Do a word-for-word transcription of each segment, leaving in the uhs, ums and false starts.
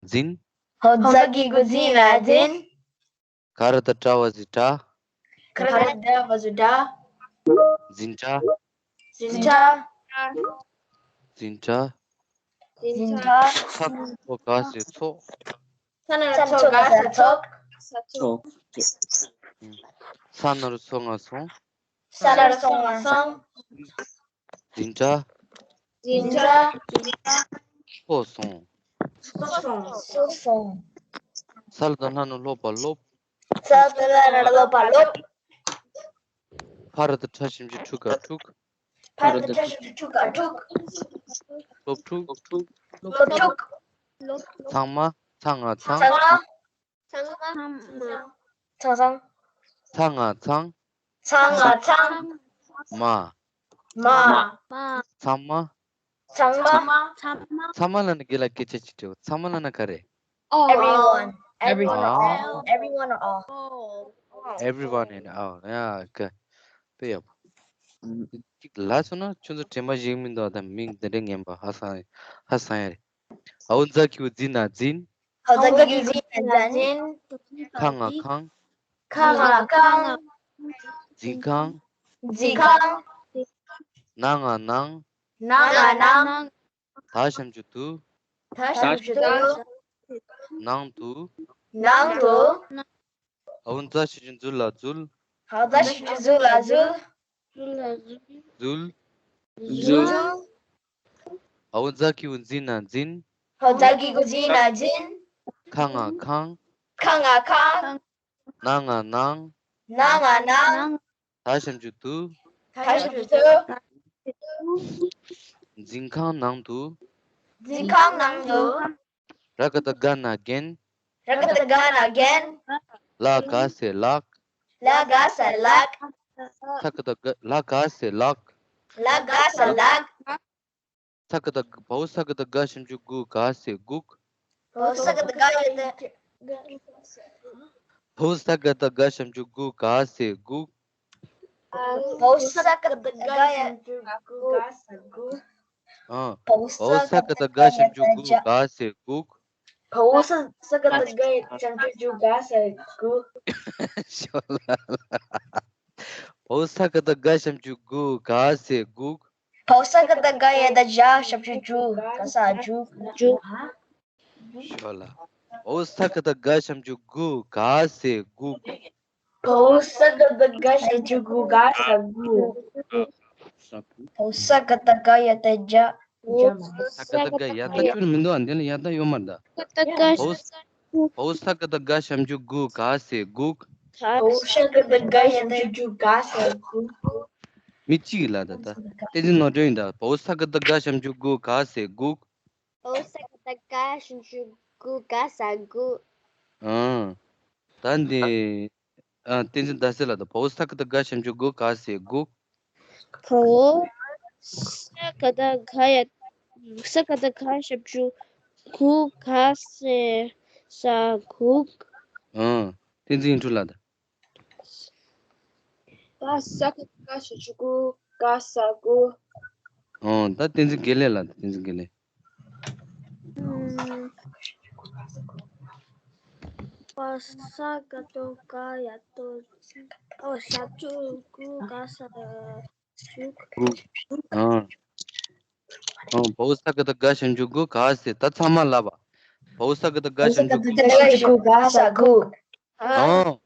འཛིན། ཧོ་ཛ་གི་གུ་འཛི་ན་འཛིན། ག་ར་བཏགས་གྲ་བ་ཟི་གྲྭ། ག་ར་བཏགས་གྲ་བ་ཟི་གྲྭ། འཛིན་གྲྭ། འཛིན་གྲྭ། འཛིན་གྲྭ། འཛིན་གྲྭ། ཚ་ཚོ་ག་ས་ཚོགས། ཚ་ན་རོ་ཚོ་ག་ས་ཚོགས། ཚོགས། ས་ན་རོ་ཚོ་ང་སོང་། ས་ན་རོ་ཚོ་ང་སོང་། འཛིན་གྲྭ། འཛིན་གྲྭ། ཚོགས་སོང་། ཚོགས་སོང་། ས་ལ་བཏགས་སླ་ན་རོ་སློ་བ་སློབ། ས་ལ་བཏགས་སླ་ན་རོ་སློ་བ་སློབ། ཕ་ར་བཏགས་ཕྲ་ཞབས་ཀྱུ་ཕྲུ་ག་ཕྲུག། ཕ་ར་བཏགས་ཕྲ་ཞབས་ཀྱུ་ཕྲུ་ག་ཕྲུག། སློབ་ཕྲུག། སློབ་ཕྲུག། ཚང་མ། ཚང་ང་ཚང་། ཚང་མ། ཚང་མ། ཚང་མ། ཚང་ཚང་། ཚང་ང་ཚང་། ཚང་ང་ཚང་། མ། མ། མ། ཚང་མ། ཚང་མ། ཚང་མ། ཚང་མ་ལབ་ན་དགེ་ལ་སྐད་ཆ་ཅིག་དྲིས། ཚང་མ་ལབ་ན་ག་རེ། Everyone. Everyone or all. Everyone or all. Everyone and all. ཡ་ག་དཔེ་ཡག་པོ། ཅིག་ལབ་སོང་ན་ཁྱོད་ཚོ་དྲན་པ་བཞེངས་མི་འདུག་ད་མིང་འདི་འདྲའི་ངན་པ་ཧ་སང་ཧ་སང་ཡ་རེད། ཨའོ་ཛ་གི་གུ་འཛི་ན་འཛིན། ཨའོ་ཛ་གི་གུ་འཛི་ན་འཛིན། ཁ་ང་ཁང་། ཁ་ང་ཁང་། འཛིན་ཁང་། འཛིན་ཁང་། ན་ང་ནང་། ན་ང་ནང་། ད་ཞབས་ཀྱུ་དུ། ད་ཞབས་ཀྱུ་དུ། ནང་དུ། ནང་དུ། ཨའོ་ཛ་ཞབས་ཀྱུ་འཛུ་ལ་འཛུལ། ཨའོ་ཛ་ཞབས་ཀྱུ་འཛུ་ལ་འཛུལ། འཛུལ། འཛུལ། ཨའོ་ཛ་གི་གུ་འཛི་ན་འཛིན། ཨའོ་ཛ་གི་གུ་འཛི་ན་འཛིན། ཁ་ང་ཁང་། ཁ་ང་ཁང་། ན་ང་ནང་། ན་ང་ནང་། ད་ཞབས་ཀྱུ་དུ། ད་ཞབས་ཀྱུ་དུ། འཛིན་ཁང་ནང་དུ། འཛིན་ཁང་ནང་དུ། ར་ག་བཏགས་རྒ་ན་རྒན། ར་ག་བཏགས་རྒ་ན་རྒན། ལ་ག་ས་ལགས། ལ་ག་ས་ལགས། ས་ག་བཏགས་སྒ་ལ་ག་ས་ལགས། ལ་ག་ས་ལགས། ས་ག་བཏགས་བའོ་ས་ག་བཏགས་སྒ་ཞབས་ཀྱུ་སྒུ་ག་ས་སྒུག། བའོ་ས་ག་བཏགས་སྒ་ཡ་བཏགས། བའོ་ས་ག་བཏགས་སྒ་ཞབས་ཀྱུ་སྒུ་ག་ས་སྒུག། བའོ་ས་ག་བཏགས་སྒ་ཡ་བཏགས་སྒུ་ག་ས་སྒུག། ཨ། བའོ་ས་ག་བཏགས་སྒ་ཞབས་ཀྱུ་སྒུ་ག་ས་སྒུག། བའོ་ས་ས་ག་བཏགས་སྒ་ཡ་བཏགས་སྒ་ཞབས་ཀྱུ་སྒུ་ག་ས་སྒུག། ཤོ་ལ་ལ། བའོ་ས་ག་བཏགས་སྒ་ཞབས་ཀྱུ་སྒུ་ག་ས་སྒུག། བའོ་ས་ག་བཏགས་སྒ་ཡ་བཏགས་སྒ་ཞབས་ཀྱུ་སྒུ་ག་ས་སྒུག། སྒུག། ཤོ་ལ། བའོ་ས་ག་བཏགས་སྒ་ཞབས་ཀྱུ་སྒུ་ག་ས་སྒུག། བའོ་ས་ག་བཏགས་སྒ་ཞབས་ཀྱུ་སྒུ་ག་ས་སྒུག། བའོ་ས་ག་བཏགས་སྒ་ཡ་བཏགས་སྒ། ས་ག་བཏགས་སྒ་ཡ་བཏགས་སྒ་ཡོད་མ་རེད་ད། ཡ་བཏགས་ཡོད་མ་རེད་ད། བའོ་ས་བའོ་ས་ག་བཏགས་སྒ་ཞབས་ཀྱུ་སྒུ་ག་ས་སྒུག། བའོ་ས་ག་བཏགས་སྒ་ཞབས་ཀྱུ་སྒུ་ག་ས་སྒུག། མི་གཅིག་ལ་ད་ད། བསྟན་འཛིན་ནོར་སྒྲོན་ཡིན་ད། བའོ་ས་ག་བཏགས་སྒ་ཞབས་ཀྱུ་སྒུ་ག་ས་སྒུག། བའོ་ས་ག་བཏགས་སྒ་ཞབས་ཀྱུ་སྒུ་ག་ས་སྒུག། ཨང་། ད་འདི། ཨ། བསྟན་འཛིན་ཟླ་གསལ་ལགས་དང་། བའོ་ས་ག་བཏགས་སྒ་ཞབས་ཀྱུ་སྒུ་ག་ས་སྒུག། བའོ་ས་ག་བཏགས་སྒ་ཡ། ས་ག་བཏགས་སྒ་ཞབས་ཀྱུ་སྒུ་ག་ས་ས་སྒུག། ཨང་། བསྟན་འཛིན་ཡིད་འཕྲོག་ལགས་དང་། བ་ས་ག་བཏགས་སྒ་ཞབས་ཀྱུ་སྒུ་ག་ས་སྒུག། ཨང་། ད་བསྟན་འཛིན་དགེ་ལེགས་ལགས་དང་། བསྟན་འཛིན་དགེ་ལེགས། ཨུམ། བ་ས་ག་བཏགས་སྒ་ཡ་བཏགས། ཨོ། ཞབས་ཀྱུ་སྒུ་ག་ས་སྒུག། སྒུག། ཨང་། ཨང་། བའོ་ས་ག་བཏགས་སྒ་ཞབས་ཀྱུ་སྒུ་ག་ས། ད་ཚང་མ་ལབ་པ། བའོ་ས་ག་བཏགས་སྒ་ཞབས་ཀྱུ་སྒུ་ག་ས་སྒུག། ཨང་།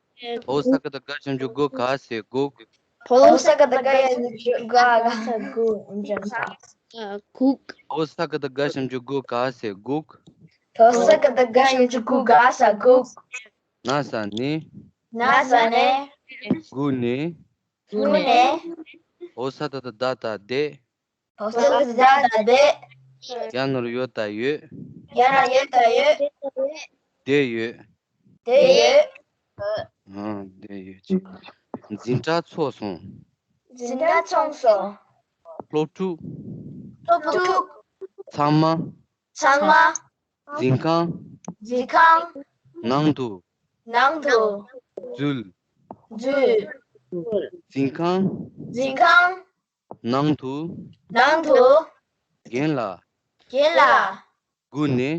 བའོ་ས་ག་བཏགས་སྒ་ཞབས་ཀྱུ་སྒུ་ག་ས་སྒུག། བའོ་ས་ག་བཏགས་སྒ་ཡ་བཏགས་སྒ་ག་ས་སྒུག། ཨ། སྒུག། བའོ་ས་ག་བཏགས་སྒ་ཞབས་ཀྱུ་སྒུ་ག་ས་སྒུག། བའོ་ས་ག་བཏགས་སྒ་ཞབས་ཀྱུ་སྒུ་ག་ས་སྒུག། ན་ས་ནས། ན་ས་ནས། སྒུག་ནས། སྒུག་ནས། བའོ་ས་ད་བཏགས་སྒ་ད་བཏགས་སྒ། བའོ་ས་ད་བཏགས་སྒ་ད་བཏགས་སྒ། ཡ་ན་རོ་ཡོ་བཏགས་ཡོད། ཡ་ན་རོ་ཡོ་བཏགས་ཡོད། བསྡད་ཡོད། བསྡད་ཡོད། ཨང་། བསྡད་ཡོད་ཅིག། འཛིན་གྲྭ་ཚོགས་སོང་། འཛིན་གྲྭ་ཚོགས་སོང་། སློབ་ཕྲུག་སློབ་ཕྲུག་ཚང་མ། ཚང་མ། འཛིན་ཁང་། འཛིན་ཁང་། ནང་དུ། ནང་དུ། འཛུལ། འཛུལ། འཛིན་ཁང་། འཛིན་ཁང་། ནང་དུ། ནང་དུ། རྒན་ལགས། རྒན་ལགས། སྒུག་ནས།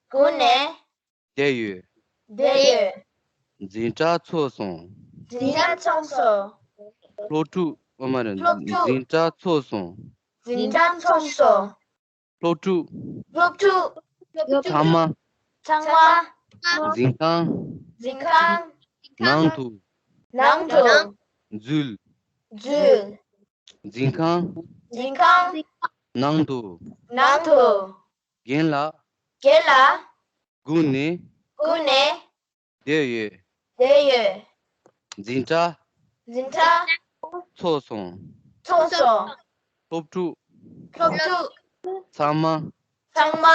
སྒུག་ནས། བསྡད་ཡོད། བསྡད་ཡོད། འཛིན་གྲྭ་ཚོགས་སོང་། འཛིན་གྲྭ་ཚོགས་སོང་། སློབ་ཕྲུག་ཨ་མ་རེད། སློབ་ཕྲུག་འཛིན་གྲྭ་ཚོགས་སོང་། འཛིན་གྲྭ་ཚོགས་སོང་། སློབ་ཕྲུག་སློབ་ཕྲུག་ཚང་མ། ཚང་མ། འཛིན་ཁང་། འཛིན་ཁང་། ནང་དུ། ནང་དུ། འཛུལ། འཛུལ། འཛིན་ཁང་། འཛིན་ཁང་། ནང་དུ། ནང་དུ། རྒན་ལགས། རྒན་ལགས། སྒུག་ནས། སྒུག་ནས། བསྡད་ཡོད། བསྡད་ཡོད། འཛིན་གྲྭ། འཛིན་གྲྭ། ཚོགས་སོང་། ཚོགས་སོང་། སློབ་ཕྲུག་སློབ་ཕྲུག་ཚང་མ། ཚང་མ།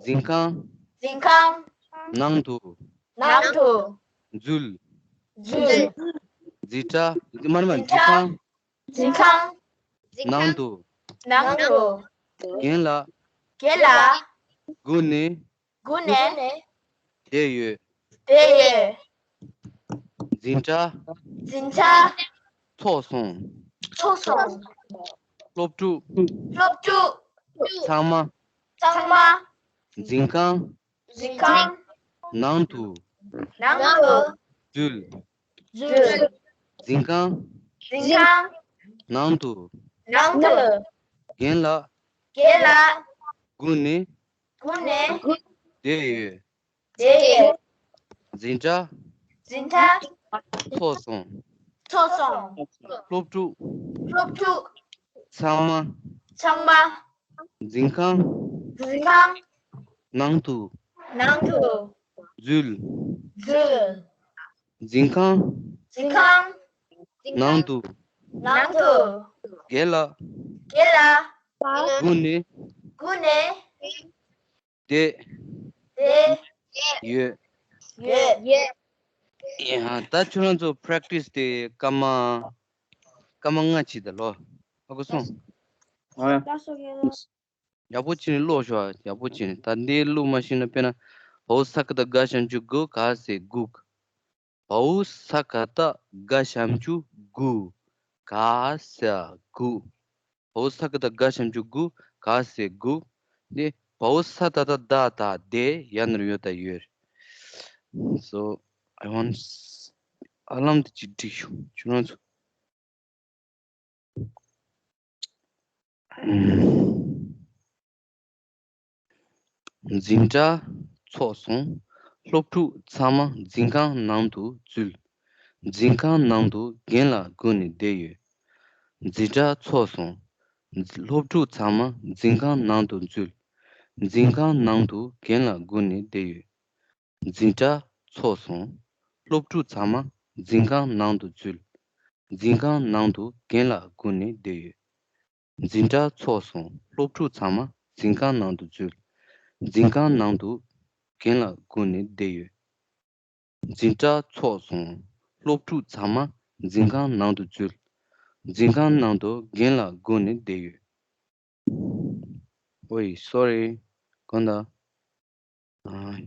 འཛིན་ཁང་། འཛིན་ཁང་། ནང་དུ། ནང་དུ། འཛུལ། འཛུལ། འཛིན་གྲྭ། མ་རེད་མ། འཛིན་གྲྭ། འཛིན་ཁང་། འཛིན་ཁང་། ནང་དུ། ནང་དུ། རྒན་ལགས། རྒན་ལགས། སྒུག་ནས། སྒུག་ནས། བསྡད་ཡོད། བསྡད་ཡོད། འཛིན་གྲྭ། འཛིན་གྲྭ། ཚོགས་སོང་། ཚོགས་སོང་། སློབ་ཕྲུག་སློབ་ཕྲུག་ཚང་མ། ཚང་མ། འཛིན་ཁང་། འཛིན་ཁང་། ནང་དུ། ནང་དུ། འཛུལ། འཛུལ། འཛིན་ཁང་། འཛིན་ཁང་། ནང་དུ། ནང་དུ། རྒན་ལགས། རྒན་ལགས། སྒུག་ནས། སྒུག་ནས། བསྡད་ཡོད། བསྡད་ཡོད། འཛིན་གྲྭ། འཛིན་གྲྭ། ཚོགས་སོང་། ཚོགས་སོང་། སློབ་ཕྲུག་སློབ་ཕྲུག་ཚང་མ། ཚང་མ། འཛིན་ཁང་། འཛིན་ཁང་། ནང་དུ། ནང་དུ། འཛུལ། འཛུལ། འཛིན་ཁང་། འཛིན་ཁང་། ནང་དུ། ནང་དུ། རྒན་ལགས། རྒན་ལགས། སྒུག་ནས། སྒུག་ནས། བསྡད། བསྡད། ཡོད། ཡོད། ཡོད། ཡ། ད་ཁྱོད་རང་ཚོ་practice དེ་སྐར་མ། སྐར་མ་ལྔ་བྱེད་ད་ལོ། ཧ་གོ་སོང་། ཨ། ཡག་པོ་བྱས་ནས་ཀློག་ཤོག་ཡག་པོ་བྱས་ནས། ད་འདི་ཀློག་མ་ཤེས་ན། དཔེར་ན། བའོ་ས་ཀ་བཏགས་སྒ་ཞབས་ཀྱུ་སྒུ། ག་ས་སྒུག་བའོ་ས་ཀ་བཏགས་སྒ་ཞབས་ཀྱུ་སྒུ། ག་ས་སྒུག་བའོ་ས་ཀ་བཏགས་སྒ་ཞབས་ཀྱུ་སྒུ། ག་ས་སྒུག་འདི་བའོ་ས་ད་བཏགས་བདག་བདག་བསྡད་ཡ་ན་རོ་ཡོ་ད་ཡོད། So I want ཨ་ལམ་དེ་ཅིག་སྒྲིག་ཤོག་ཁྱོད་རང་ཚོ། འཛིན་གྲྭ་ཚོགས་སོང་། སློབ་ཕྲུག་ཚང་མ་འཛིན་ཁང་ནང་དུ་འཛུལ། འཛིན་ཁང་ནང་དུ་རྒན་ལགས་སྒུག་ནས་བསྡད་ཡོད། འཛིན་གྲྭ་ཚོགས་སོང་། སློབ་ཕྲུག་ཚང་མ་འཛིན་ཁང་ནང་དུ་འཛུལ། འཛིན་ཁང་ནང་དུ་རྒན་ལགས་སྒུག་ནས་བསྡད་ཡོད། འཛིན་གྲྭ་ཚོགས་སོང་། སློབ་ཕྲུག་ཚང་མ་འཛིན་ཁང་ནང་དུ་འཛུལ། འཛིན་ཁང་ནང་དུ་རྒན་ལགས་སྒུག་ནས་བསྡད་ཡོད། འཛིན་གྲྭ་ཚོགས་སོང་། སློབ་ཕྲུག་ཚང་མ་འཛིན་ཁང་ནང་དུ་འཛུལ། འཛིན་ཁང་ནང་དུ་རྒན་ལགས་སྒུག་ནས་བསྡད་ཡོད། འཛིན་གྲྭ་ཚོགས་སོང་། སློབ་ཕྲུག་ཚང་མ་འཛིན་ཁང་ནང་དུ་འཛུལ། འཛིན་ཁང་ནང་དུ་རྒན་ལགས་སྒུག་ནས་བསྡད་ཡོད། ཨོའི། Sorry། གང་ལྟར། ཨ།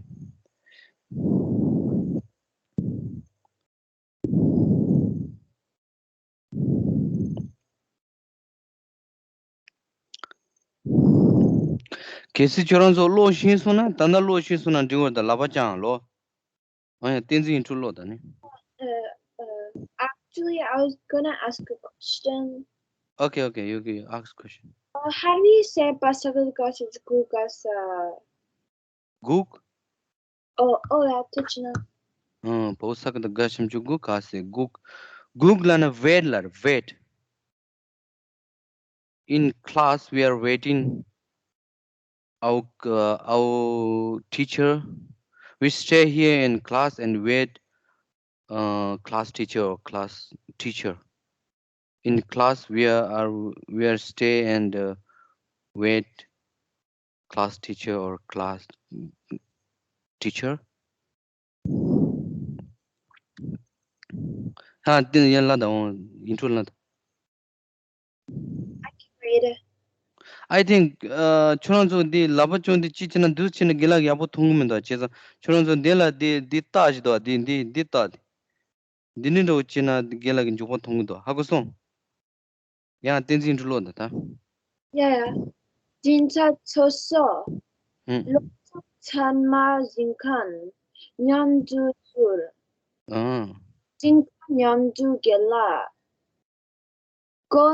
གལ་སྲིད་ཁྱོད་རང་ཚོ་ཀློག་ཤེས་སོང་ན། ད་ལྟ་ཀློག་ཤེས་སོང་ན་འགྲིག་པ་རེད། ད་ལག་པ་བརྐྱངས་ཀློག་ཨ་ཡ། བསྟན་འཛིན་ཨིན་ཊྲོ་ཀློག་ད་ནི། Uh, uh, actually, I was gonna ask a question. Okay, okay, you can ask question. Uh, how do you say བའོ་ས་ཀ་བཏགས་སྒ་ཞབས་ཀྱུ་སྒུ། ག་ས་སྒུག Oh, oh, yeah, touch now. ཨ། བའོ་ས་ཀ་བཏགས་སྒ་ཞབས་ཀྱུ་སྒུ། ག་ས་སྒུག་སྒུག་ལབ་ན་wait ལབ་རེད། Wait. In class, we are waiting our, uh, our teacher. We stay here in class and wait, uh, class teacher or class teacher. In class, we are, are, we are stay and, uh, wait class teacher or class teacher. ཧ། དེ་ཡན་ལ་དང་ཨིན་ཊྲོ་ལ་དང་། I can read it. I think, uh, ཁྱོད་རང་ཚོ་འདི་ལག་པ་བརྐྱངས་ཏེ་ཅི་བྱེད་ན། འདུག་བྱས་ན་རྒན་ལགས་ཡག་པོ་མཐོང་གི་མི་འདུག་བྱས་ཙང་ཁྱོད་རང་ཚོ་འདི་ལ་འདི་འདི་བལྟ་ཞིག་འདུག་འདི་འདི་འདི་བལྟ། འདི་འདི་འདྲ་བོ་བྱས་ན་རྒན་ལགས་ཀྱི་མགྱོགས་པོ་མཐོང་གི་འདུག་ཧ་གོ་སོང་། ཡང་བསྟན་འཛིན་ཨིན་ཊྲོ་ཀློག་དང་ད། ཡ་ཡ། འཛིན་གྲྭ་ཚོགས་སོང་། ཧུམ། སློབ་ཕྲུག་ཚང་མ་འཛིན་ཁང་ མཉམ་དུ་འཛུལ། ཨང་། འཛིན་ཁང་མཉམ་དུ་བརྒལ་ལ། སྒོ་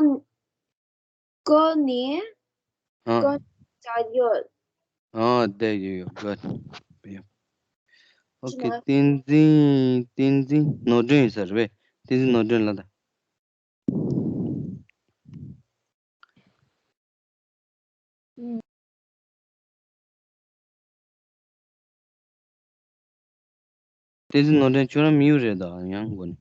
སྒོ་ནས། ཨང་། སྒོ་ནས་བསྡད་ཡོད། ཨང་། བསྡད་ཡོད་ཡོད། ག་ཡོད། ཨོ་ཁེ། ཅི་ན། བསྟན་འཛིན། བསྟན་འཛིན་ནོར་སྒྲོན་ཡིན་ས་རེད་པས། བསྟན་འཛིན་ནོར་སྒྲོན་ལ་ད། བསྟན་འཛིན་ནོར་སྒྲོན་ཁྱོད་རང་མི་ཡུལ་རེད་ད། ཡང་དགོས་ནི།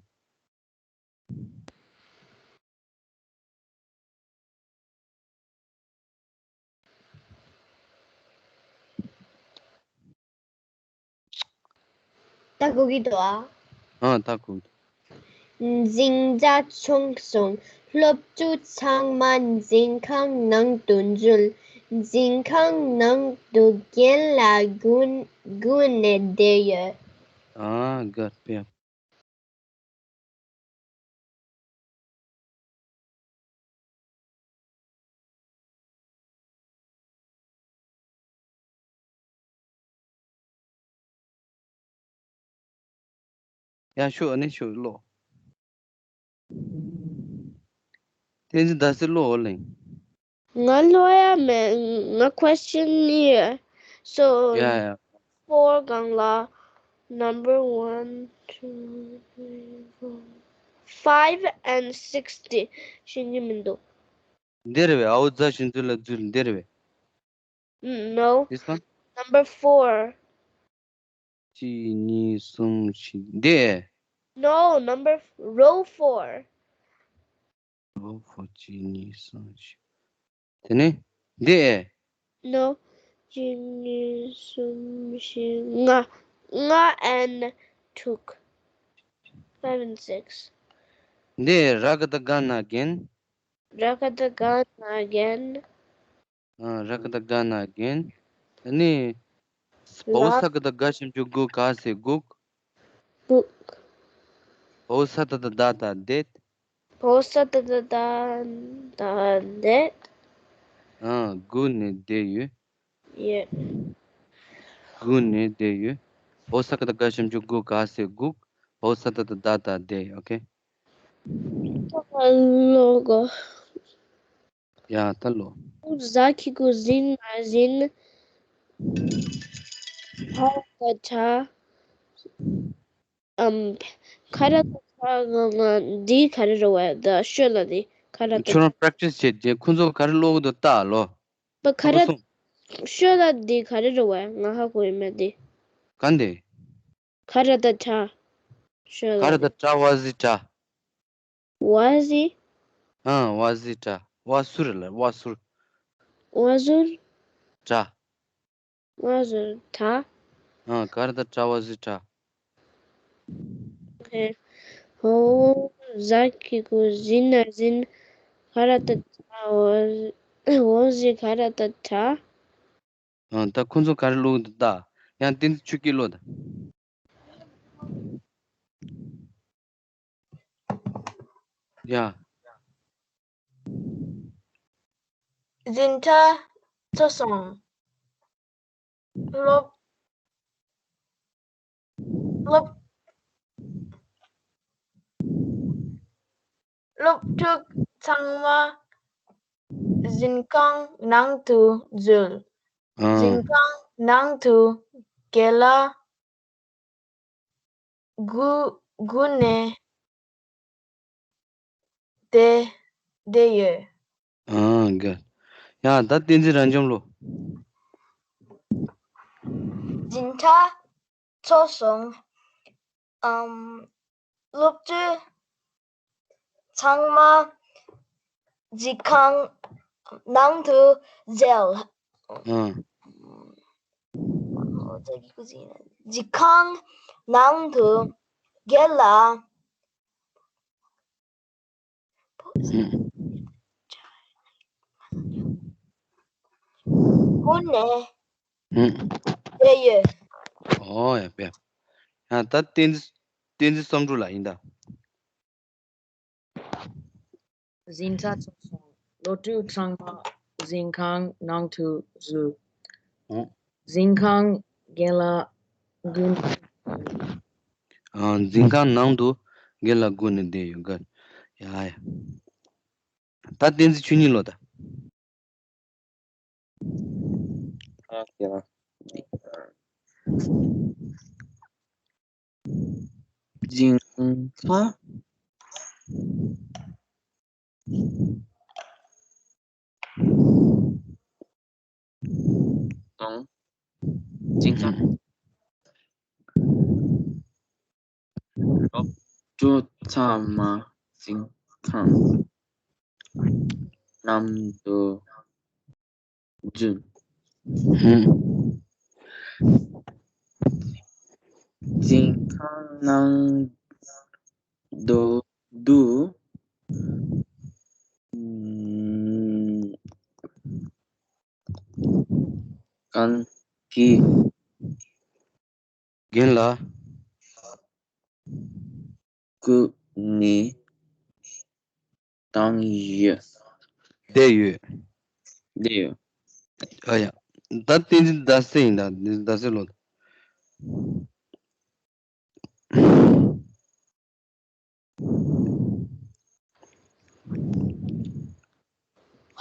ད་གོ་གི་འདུག་ཨ། ཨ། ད་གོ་གི་འདུག་འཛིན་གྲྭ་ཚོགས་སོང་། སློབ་ཕྲུག་ཚང་མ་འཛིན་ཁང་ནང་དུ་འཛུལ། འཛིན་ཁང་ནང་དུ་རྒན་ལགས་སྒུག་སྒུག་ནས་བསྡད་ཡོད། ཨ། ག་པེ། ཡ་ཤོག་ཨ་ནི་ཤོག་ཀློག་བསྟན་འཛིན་ཟླ་ཟེར་ཀློག་ཨོ་ལེ། ང་ཀློག་ཡ་མེད། ང་question ཡོད། So ཡ་ཡ། Four སྒང་ལ། Number one, two, three, four, five and six དེ་ཤེས་ཀྱི་མི་འདུག་འདི་རེད་པས། ཨའོ་ཛ་ཞབས་ཀྱུ་ལ་འཛུལ། འདི་རེད་པས། No. This one? Number four. གཅིག་གཉིས་གསུམ་བཞི། འདི། No, number f- row four. Row four. གཅིག་གཉིས་གསུམ་བཞི། དེ་ནས་འདི། No. གཅིག་གཉིས་གསུམ་བཞི་ལྔ། ལྔ་and two. Five and six. འདི་ར་ག་བཏགས་རྒ་ན་རྒན། ར་ག་བཏགས་རྒ་ན་རྒན། ཨ། ར་ག་བཏགས་རྒ་ན་རྒན། ཨ་ནི། བའོ་ལ། ས་ག་བཏགས་སྒ་ཞབས་ཀྱུ་སྒུ། ག་ཟེར་སྒུག་སྒུག་བའོ་ས་ད་བཏགས་སྡ་བཏགས་སྡད། བའོ་ས་ད་བཏགས་སྡ་བཏགས་སྡད། ཨ། སྒུག་ནས་བསྡད་ཡོད། ཡོད། སྒུག་ནས་བསྡད་ཡོད། བའོ་ས་ག་བཏགས་སྒ་ཞབས་ཀྱུ་སྒུ། ག་ཟེར་སྒུག་བའོ་ས་ད་བཏགས་སྡ་བཏགས་སྡད། ཨོ་ཁེ། ཀློག་གོ། ཡ་ད་ཀློག་ཟ་གི་གུ་ཟིན་མ་ཟིན། ཁ་ར་ད་ཁྲ། ཨམ། ཁ་ར་ད་ཁྲ་ང་ང་འདི་ག་རེ་རེད་བས། ད་ཤོད་ལ་འདི་ཁ་ར་ད། ཁྱོད་རང་practice བྱེད་དེ། ཁོ་ཚོ་ག་རེ་ཀློག་གི་འདུག་ལྟ་ལོ། པ་ཁ་ར། ཤོད་ལ་འདི་ག་རེ་རེད་བས། ང་ཧ་གོ་ཡི་མེད་འདི། ག་འདི། ཁ་ར་ད་ཁྲ། ཤོད་ལ་ཁ་ར་ད་འདི། ཁྲ། བ་ཟི་ཁྲ། བ་ཟི། ཨ། བ་ཟི་ཁྲ། བ་ཟུར་ལ། བ་ཟུར། བ་ཟུར། ཁྲ། བ་ཟུར་ཁྲ། ཨ། ཁ་ར་ད་ཁྲ། བ་ཟི་ཁྲ། ཨོ་ཁེ། བའོ་ཟ་གི་གུ་ཟིན་མ་ཟིན། ཁ་ར་ད་ཁྲ། བའོ་བའོ་ཟི་ཁ་ར་ད་ཁྲ། ཨ། ད་ཁོ་ཚོ་ག་རེ་ཀློག་གི་འདུག་ལྟ། ཡང་བསྟན་འཛིན་ཆོས་སྐྱིད་ཀློག་དང་། ཡ། འཛིན་གྲྭ་ཚོགས་སོང་། སློབ་སློབ་སློབ་ཕྲུག་ཚང་མ་འཛིན་ཁང་ནང་དུ་འཛུལ། ཨ། འཛིན་ཁང་ནང་དུ་རྒན་ལགས་སྒུག་སྒུག་ནས་བསྡད་བསྡད་ཡོད། ཨ། ག་ཡ། ད་བསྟན་འཛིན་རབ་འབྱམས་ཀློག་འཛིན་གྲྭ་ཚོགས་སོང་། ཨམ། སློབ་ཕྲུག་ཚང་མ་འཛིན་ཁང་ནང་དུ་འཛུལ། ཨ། འཛིན་ཁང་ནང་དུ་རྒན་ལགས་ཨ། སྒུག་ནས་ཨ། བསྡད་ཡོད། ཨོ་ཡ། དཔེ། ཡང་ད་བསྟན་འཛིན། བསྟན་འཛིན་བསམ་གྲུབ་ལགས་ཡིན་ད། འཛིན་གྲྭ་ཚོགས་སོང་། སློབ་ཕྲུག་ཚང་མ་འཛིན་ཁང་ནང་དུ་འཛུལ། ཨོ། འཛིན་ཁང་རྒན་ལགས་སྒུག་ ཨ། འཛིན་ཁང་ནང་དུ་རྒན་ལགས་སྒུག་ནས་བསྡད་ཡོད། ག་ཡ་ཡ། ད་བསྟན་འཛིན་ཆོས་ཉིད་ལོ་ད། ཨ་ཡ། འཛིན་ཁང་དང་འཛིན་ཁང་སློབ་ཕྲུག་ཚང་མ་འཛིན་ཁང་ནང་དུ་འཛུལ། ཧུམ། འཛིན་ཁང་ནང་དུ་འདུག་གང་གི་རྒན་ལགས་སྒུག་ནས་བསྡད་ཡོད། བསྡད་ཡོད། བསྡད་ཡོད། ཨ་ཡ། ད་བསྟན་འཛིན་ཟླ་ཟེར་ཡིན་ད། བསྟན་འཛིན་ཟླ་ཟེར་ལོ།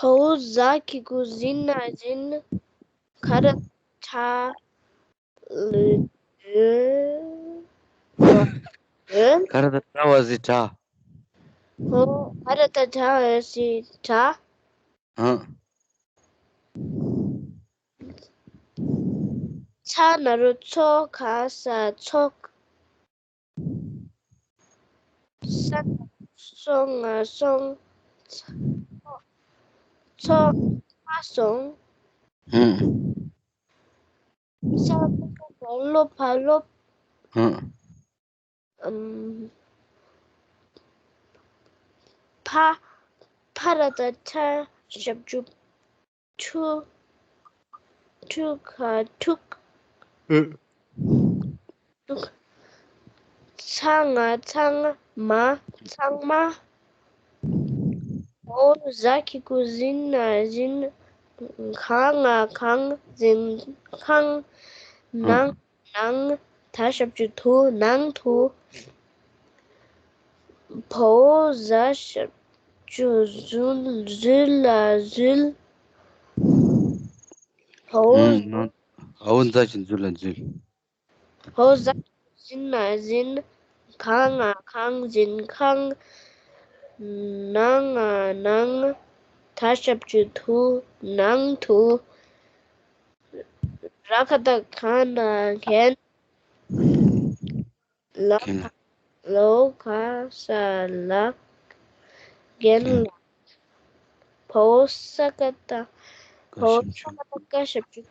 ཧོ་ཟ་གི་གུ་ཟིན་ན་ཟིན། ག་ར་ཁྲ་ལ་ཡོད། ག་ར་ད་ཁྲ་བ་ཟི་ཁྲ། ཧོ་ག་ར་ད་ཁྲ་བ་ཟི་ཁྲ། ཧ། ཚ་ན་རོ་ཚོ་ག་ས་ཚོགས། ས་ན་སོ་ང་སོང་། ཚོ་ཚ་སོང་། ཧུམ། ས་ཕ་ལོ་ཕ་ལོ། ཧུམ། ཨམ། ཕ་ཕ་ར་ད་ཕྲ་ཞབས་ཀྱུ་ཕྲུ། ཕྲུ་གུ་ཕྲུག་ཨུ། ཕྲུག་ཚ་ང་ཚང་མ་ཚང་མ། འོ་ཟ་གི་གུ་ཟིན་ན་ཟིན། ག་ང་གང་། འཛིན་ཁང་ཨུ། ནང་ནང་། ད་ཞབས་ཀྱུ་དུ། ནང་དུ། བའོ་ཟ་ཞབས་ཀྱུ་ཟུ། འཛུལ་ལ་འཛུལ། བའོ། ཨུ། ནང་། འོ་ཟ་ཞབས་ཀྱུ་འཛུལ་ལ་འཛུལ། འོ་ཟ་ཞབས་ཀྱུ་ཟིན་ན་ཟིན། ག་ང་གང་། འཛིན་ཁང་། ནང་ང་ནང་། ད་ཞབས་ཀྱུ་དུ། ནང་དུ། ར་ག་བཏགས་རྒན། ན་རྒན། ལ་རྒན་ལགས། ལོ་ག་ས་ལགས། རྒན་རྒན་ལགས། བའོ་ས་ག་བཏགས། བའོ་ས་ག་བཏགས་ཀ་ཞབས་ཀྱུ་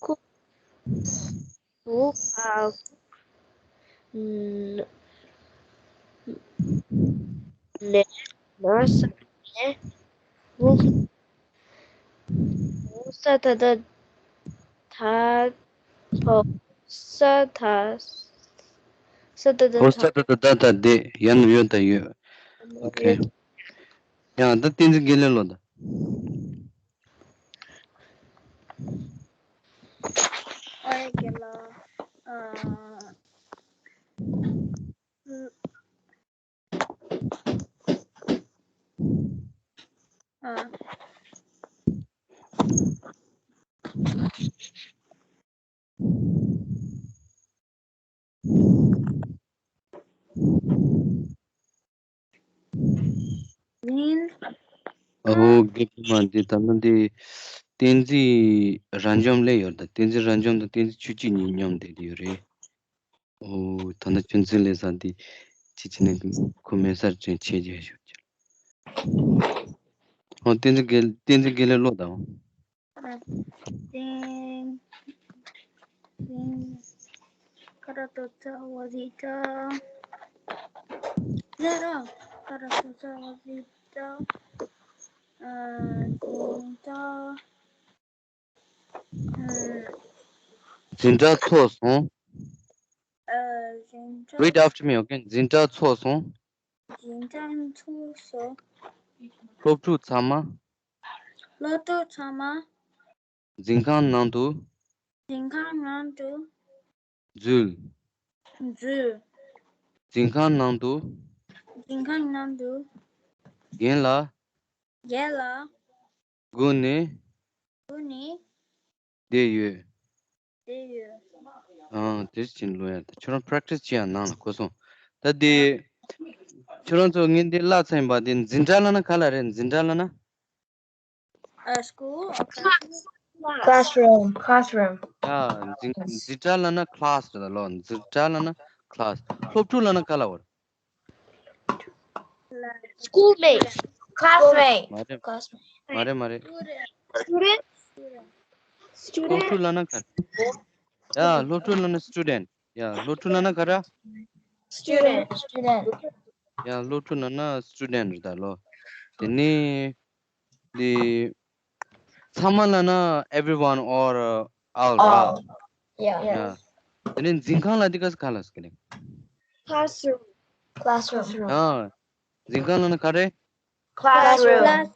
ཁུ། གུ་ག་གུག་ན་ན་ས་ནས། གུག་བའོ་ས་ད་བཏགས་ད། བའོ་ས་ད། ས་ད་བཏགས་བའོ་ས་ད་ད་ད་ད་བསྡད། ཡ་ན་ཡོད་ད་ཡོད། ཨོ་ཁེ། ཡ་ད་བསྟན་འཛིན་དགེ་ལེགས་ལོ་ད། ཨ་ཡ་དགེ་ལགས། ཨ། ཨ། ཨོ་རྒན་ཕ་མ། འདི་ད་ནི་འདི་བསྟན་འཛིན་རབ་འབྱམས་སླེབས་ཡོད་ད། བསྟན་འཛིན་རབ་འབྱམས་དང་བསྟན་འཛིན་ཆོས་སྐྱིད་གཉིས་མཉམ་བསྡད་ཡོད་རེད། ཨོ་ད་ནི་ཆུ་འཛིན་ལས་ས་འདི་ཅི་བྱས་ནས་ཁོ་མེད་སར་ཅན་ཆེ་རྒྱ་ཞུ་རྒྱུ། ཨོ་བསྟན་འཛིན་དགེ། བསྟན་འཛིན་དགེ་ལེགས་ལོ་དང་། བསྟན་འཛིན། ཁ་ར་ཏོ་ཚ་བ་ཟི་ཏྲ། ལེ་ར། ཁ་ར་ཏོ་ཚ་བ་ཟི་ཏྲ། ཨ། ཏོ་ཏྲ། འཛིན་གྲྭ་ཚོགས་སོང་། ཨ། འཛིན་གྲྭ། Read after me, okay? འཛིན་གྲྭ་ཚོགས་སོང་། འཛིན་གྲྭ་ཚོགས་སོང་། སློབ་ཕྲུག་ཚང་མ། སློབ་ཕྲུག་ཚང་མ། འཛིན་ཁང་ནང་དུ། འཛིན་ཁང་ནང་དུ། འཛུལ། འཛུལ། འཛིན་ཁང་ནང་དུ། འཛིན་ཁང་ནང་དུ། རྒན་ལགས། རྒན་ལགས། སྒུག་ནས། སྒུག་ནས། བསྡད་ཡོད། བསྡད་ཡོད། ཨང་། དེ་བཞིན་ལོ་ཡ། ད་ཁྱོད་རང་པ་རེག་ཊི་སི་བྱེད་ཡ་ནང་ལ་གོ་སོང་། ད་དེ། ཁྱོད་རང་ཚོ་ངས་འདི་བཀླགས་ཚར་ཡིན་པ། དེ་འཛིན་གྲྭ་ལབ་ན་ག་ལ་རེད། འཛིན་གྲྭ་ལབ་ན། ཨ། སྐུལ། Classroom. Classroom. ཡ། འཛིན་འཛིན་གྲྭ་ལབ་ན་ཁི་ལ་སི་རེད་ད་ལོ། འཛིན་གྲྭ་ལབ་ན་ཁི་ལ་སི། སློབ་ཕྲུག་ལབ་ན་ག་ལ་བར། Schoolmate. Classmate. མ་རེད། Classmate. མ་རེད་མ་རེད། Student. སློབ་ཕྲུག་ལབ་ན་ག་རེ། ཡ། སློབ་ཕྲུག་ལབ་ན་སི་ཊུ་ཌེན་ཊི། ཡ། སློབ་ཕྲུག་ལབ་ན་ག་རེ། Student. Student. ཡ། སློབ་ཕྲུག་ལབ་ན་སི་ཊུ་ཌེན་ཊི་རེད་ད་ལོ། དེ་ནས་དེ་ཚང་མ་ལབ་ན་everyone or all ར། All. Yeah. ཡ། དེ་ནས་འཛིན་ཁང་ལབ་དུས་སྐབས་སུ་ག་ལ་ཟེར་གི་རེད། Classroom. Classroom. ཡ། འཛིན་ཁང་ལབ་ན་ག་རེ། Classroom.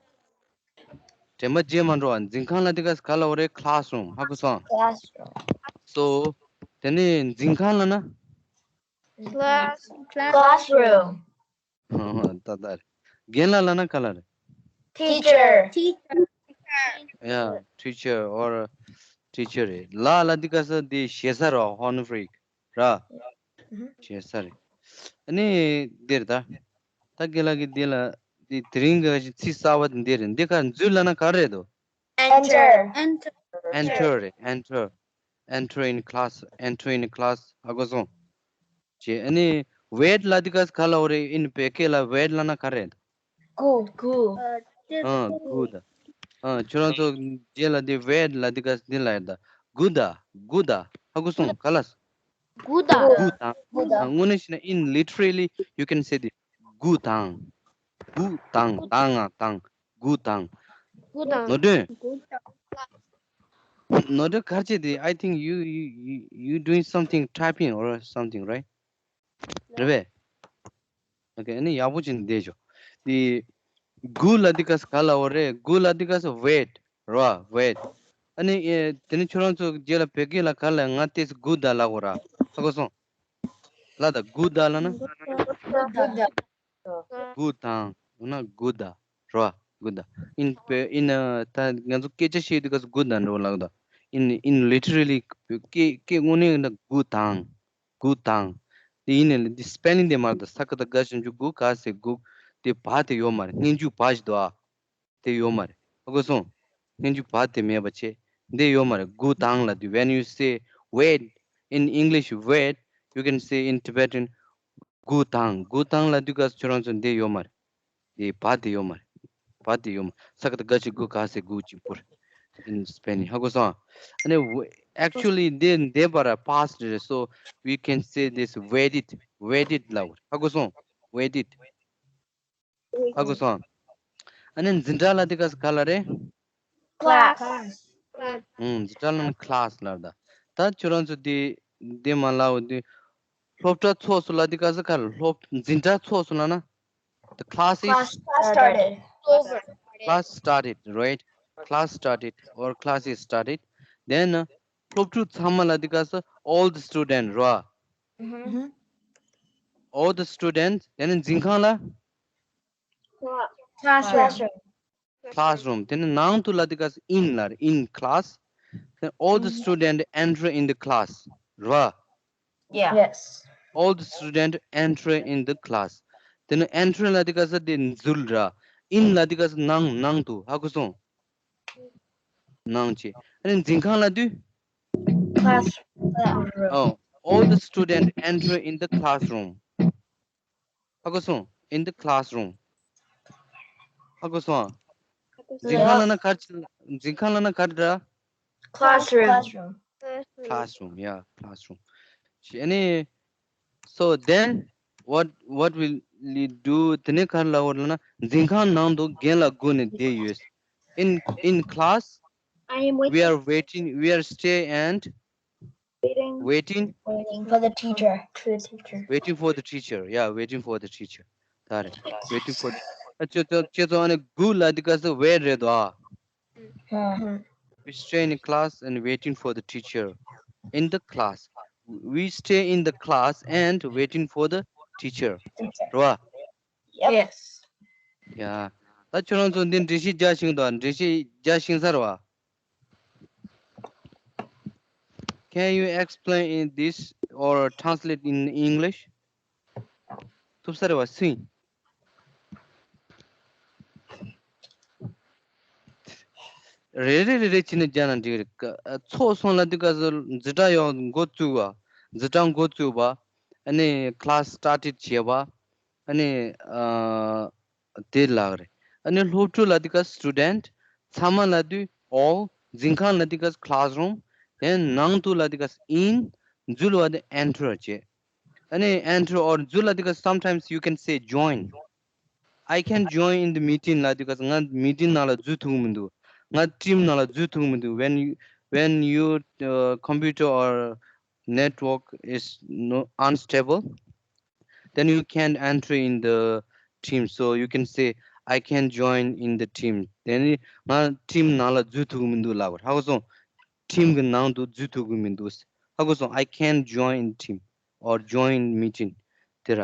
དྲན་པ་བརྗེད་མ་འགྲོ་ཨ། འཛིན་ཁང་ལབ་དུས་སྐབས་སུ་ག་ལ་བར་རེད། ཁི་ལ་སི་རུམ། ཧ་གོ་སོང་། Classroom. སོ། དེ་ནས་འཛིན་ཁང་ལབ་ན། Class. Class. Classroom. ད་ད་རེད། རྒན་ལགས་ལབ་ན་ག་ལ་རེད། Teacher. Teacher. ཡ། teacher or teacher རེད། ལགས་ལབ་དུས་སྐབས་སུ་དེ་ཞེ་ས་ར། ཧོ་ནོ་རི་ཕིག་ར། ཞེ་ས་རེད། ཨ་ནི་འདིར་ད། ད་རྒན་ལགས་ཀྱིས་འདི་ལ་འདི་དེ་རིང་གི་ཚིག་གསར་པ་འདི་རེད། འདི་ག་འཛུལ་ལབ་ན་ག་རེད་དོ། Enter. Enter. enter རེད། enter. Enter in class. Enter in class. ཧ་གོ་སོང་། ཅེས། ཨ་ནི་wait ལབ་དུས་སྐབས་སུ་ག་ལ་བར་རེད། ཨིན་བོད་སྐད་ལ་wait ལབ་ན་ག་རེད། སྒུག་སྒུག་ཨ། དེ། ཨ། སྒུག་ད། ཨ། ཁྱོད་རང་ཚོ་རྗེས་ལ་དེ་wait ལབ་དུས་སྐབས་སུ་འདི་ལ་ཡར་ད། སྒུག་ད། སྒུག་ད། ཧ་གོ་སོང་། ག་ལ། སྒུག་ད། སྒུག་དང་། སྒུག་དང་། ཨ། དངོས་གནས་བྱས་ན་in literally you can say this. སྒུག་དང་། སྒུག་དང་། དང་ང་དང་། སྒུག་དང་། སྒུག་དང་། ནོར་དོན། སྒུག་དང་། ནོར་དོན་ག་རེ་བྱས་ཏེ། I think you you you you doing something, typing or something, right? རེད་པས། Okay. ཨ་ནི་ཡག་པོ་བྱས་ནས་བསྡད་ཤོག། དེ་སྒུག་ལབ་དུས་སྐབས་སུ་ག་ལ་བར་རེད། སྒུག་ལབ་དུས་སྐབས་སུ་wait ར། wait། ཨ་ནི་ཨེ། དེ་ནི་ཁྱོད་རང་ཚོ་རྗེས་ལ་བོད་སྐད་ལ་ག་ལ། ང་ཏོག་ཙམ་སྒུག་ད་ལབ་དགོས་ར། ཧ་གོ་སོང་། ལབ་ད། སྒུག་ད་ལབ་ན། སྒུག་དང་། སྒུག་དང་། འོ་ན་སྒུག་ད་ར། སྒུག་ད། ཨིན་བོད་ཨིན། ད་ང་ཚོ་སྐད་ཆ་བཤད་དུས་སྐབས་སུ་སྒུག་ད་འགྲོ་ལབ་ད། in in literally སྐད་སྐད་དངོས་གནས་ན་སྒུག་དང་། སྒུག་དང་། དེ་ཡིན་ནའི་འདི་སི་པེ་ལིང་དེ་མ་རེད་ད། ས་ཀ་བཏགས་སྒ་ཞབས་ཀྱུ་སྒུ། ག་ས་སྒུག། དེ་བ་དེ་ཡོད་མ་རེད། སྔོན་འཇུག་བ་ཞིག་འདུག་ཨ། དེ་ཡོད་མ་རེད། ཧ་གོ་སོང་། སྔོན་འཇུག་བ་དེ་མེད་པ་བྱས། འདི་ཡོད་མ་རེད། སྒུག་དང་ལབ་དུས། When you say wait in English, wait, you can say in Tibetan, སྒུག་དང་། སྒུག་དང་ལབ་དུས་སྐབས་སུ་ཁྱོད་རང་ཚོ་འདི་ཡོད་མ་རེད། དེ་བ་དེ་ཡོད་མ་རེད། བ་དེ་ཡོད་མ་རེད། ས་ཀ་བཏགས་སྒ་ཞབས་ཀྱུ་སྒུ། ག་ས་སྒུག་གཅིག་པུ་རེད། In Spanish. ཧ་གོ་སོང་། ཨ་ནི་actually འདི་འདི་བར་past རེད། So we can say this waited, waited ལབ། ཧ་གོ་སོང་། waited. ཧ་གོ་སོང་། ཨ་ནི་འཛིན་གྲྭ་ལབ་དུས་སྐབས་སུ་ག་ལ་རེད། Class. ཨང་། འཛིན་གྲྭ་ལབ་ན་class ལབ་ད། ད་ཁྱོད་རང་ཚོ་འདི་འདི་མ་ལབ་འོ་དེ། སློབ་གྲྭ་ཚོགས་སོང་ལབ་དུས་སྐབས་སུ་ག་ལ། སློབ། འཛིན་གྲྭ་ཚོགས་སོང་ལབ་ན། The class is Class started. Over. class started, right? Class started or class is started. Then སློབ་ཕྲུག་ཚང་མ་ལབ་དུས་སྐབས་སུ་all the student ར། Mm-hmm. all the students. དེ་ནས་འཛིན་ཁང་ལ། Classroom. classroom. དེ་ནས་ནང་དུ་ལབ་དུས་སྐབས་སུ་in ལབ། in class. Then all the student enter in the class ར། Yeah. Yes. all the student enter in the class. དེ་ནས་enter ལབ་དུས་སྐབས་སུ་དེ་འཛུལ་ར། in ལབ་དུས་སྐབས་སུ་ནང་། ནང་དུ། ཧ་གོ་སོང་། ནང་བྱས། ཨ་ནི་འཛིན་ཁང་ལབ་དུས། Class. Oh, all the student enter in the classroom. ཧ་གོ་སོང་། In the classroom. ཧ་གོ་སོང་། འཛིན་ཁང་ལབ་ན་ག་རེ། འཛིན་ཁང་ལབ་ན་ག་རེ་ར། Classroom. classroom. Yeah, classroom. ཨ་ནི། So then what what will we do? དེ་ནས་ག་རེ་ལབ་དགོས་ལབ་ན། འཛིན་ཁང་ནང་དུ་རྒན་ལགས་སྒུག་ནས་བསྡད་ཡོད། In in class, I am we are waiting, we are stay and waiting. waiting, Waiting for the teacher. To the teacher. waiting for the teacher. Yeah, waiting for the teacher. ད་རེད། waiting for the. ཨ། ཁྱོད་ཚོ་ཁྱོད་ཚོ་ཨ་ནི་སྒུག་ལབ་དུས་སྐབས་སུ་wait རེད་དོ། ཨ། Mm-hmm. We stay in class and waiting for the teacher in the class. we stay in the class and waiting for the teacher. རེད་བ། Yes. ཡ། ད་ཁྱོད་རང་ཚོ་འདི་འགྲེལ་བཤད་རྒྱག་ཤེས་དང་འགྲེལ་བཤད་རྒྱག་ཤེས་ས་རེད་བ། Can you explain in this or translate in English? ཐུབ་ས་རེད་བ་སུན། རེ་རེ་རེ་རེ་བྱས་ནས་རྒྱག་ན་འགྲིག་རེད། ཚོགས་སོང་ལ་དུས་སྐབས་སུ་འཛིན་གྲྭ་ཡོང་འགོ་བཙུགས་པ། འཛིན་གྲྭ་འགོ་བཙུགས་པ། ཨ་ནི་class started བྱས་པ། ཨ་ནི་ཨ་དེ་ལབ་རེད། ཨ་ནི་སློབ་ཕྲུག་ལ་དུས་སྐབས་student། ཚང་མ་ལ་དུས་all། འཛིན་ཁང་ལ་དུས་སྐབས་classroom། then ནང་དུ་ལ་དུས་སྐབས་in། འཛུལ་བ་དེ་enter བྱས། ཨ་ནི་enter or འཛུལ་ལ་དུས་སྐབས་sometimes you can say join. I can join in the meeting ལ་དུས་སྐབས་ང་meeting ནང་ལ་འཛུལ་ཐུབ་ཀྱི་མི་འདུག་ང་team ནང་ལ་འཛུལ་ཐུབ་ཀྱི་མི་འདུག when you, when you uh, computer or network is no unstable, then you can't enter in the team. So you can say, I can join in the team. Then ང་team ནང་ལ་འཛུལ་ཐུབ་ཀྱི་མི་འདུག་ལབ་པ་ཧ་གོ་སོང་། team གི་ནང་དུ་འཛུལ་ཐུབ་ཀྱི་མི་འདུག་ཧ་གོ་སོང་། I can join team or join meeting དེ་ར།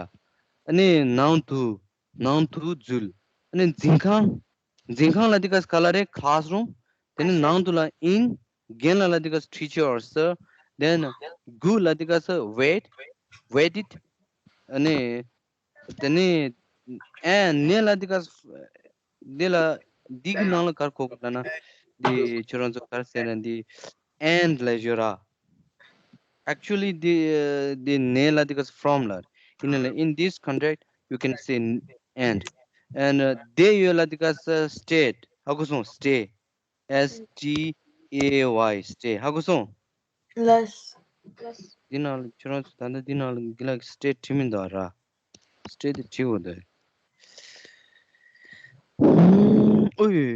ཨ་ནི་ནང་དུ་ནང་དུ་འཛུལ། ཨ་ནི་འཛིན་ཁང་། འཛིན་ཁང་ལ་དེ་ག་ག་ལ་རེད། classroom། དེ་ནི་ནང་དུ་ལ་in། རྒན་ལ་ལ་དེ་ག་teacher or sir། then དགུ་ལ་དེ་ག་wait། waited། ཨ་ནི་དེ་ནི་and ནས་ལ་དེ་ག་དེ་ལ་འདི་གི་ནང་ལ་གར་གོ་གི་ལ་ན་འདི་ཁྱོད་རང་ཚོ་གར་ཟེར་ན་འདི་and ལ་ཡོད་ར། Actually, the uh, the ནས་ལ་དེ་ག་from ལ། In in this context, you can say and. And uh, དེ་ཡོད་ལ་དེ་ག་stayed ཧ་གོ་སོང་། stay. S T A Y stay ཧ་གོ་སོང་། ལགས། འདི་ནང་ལ་ཁྱོད་རང་ཚོ་ད་ལྟ་འདི་ནང་ལ་གི་ལ་stay བྲིས་མི་འདུག་ར། stay དེ་བྲིས་དགོས་འདུག་ཨོའི།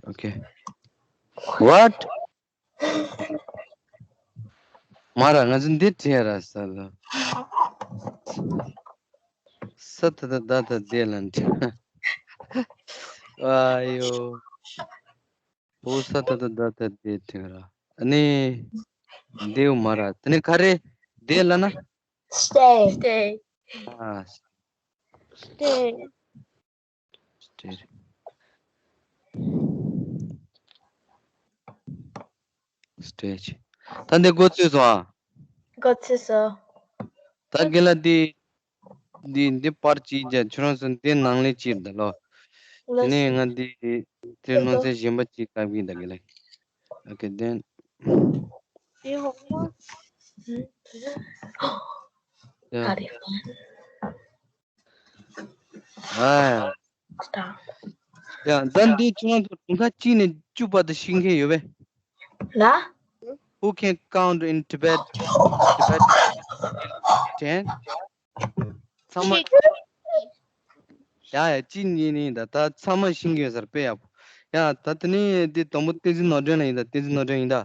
Okay. What? མ་ར་ང་ཚོ་འདི་བྲིས་ཡ་ར་ས་ལ། ས་ད་ད་ད་ད་དེ་ལ་འདྲི། ཨ་ཡོ། བོ་ས་ད་ད་ད་ད་དེ་བྲིས་ར། ཨ་ནི་འདིའུ་མ་ར་དེ་ནི་ག་རེ་དེ་ལ་ན། Stay. Stay. ཨ། Stay. Stay. Stay. ད་འདི་འགོ་ཚུགས་སོང་ཨ། འགོ་ཚུགས་སོང་། ད་དགེ་ལ་འདི་འདི་འདི་པར་གཅིག་རྒྱ་ཁྱོད་རང་ཚོ་འདི་ནང་ལས་གཅིག་ད་ལོ། དེ་ནས་ང་འདི་དེ་ནང་ཚན་གཞན་པ་གཅིག་བཀབ་གིན་ད་དགེ་ལ། Okay then. Yeah. ཨ། ཡ། ད་འདི་ཁྱོད་རང་ཚོ་གྲངས་ཀ་གཅིག་ནས་བཅུ་བར་དུ་ཤེས་མཁན་ཡོད་པས། ལ། Who can count in Tibet? Tibet? Ten? ཚང་མ། ཡ་ཡ་གཅིག་གཉིས་གཉིས་ད་ད་ཚང་མ་ཤེས་མཁན་ཡོད་ས་རེད་དཔེ་ཡག་པོ། ཡ་ད་དེ་ནས་འདི་དང་པོ་བསྟན་འཛིན་ནོར་སྒྲོན་ལ་ཡིན་ད། བསྟན་འཛིན་ནོར་སྒྲོན་ཡིན་ད།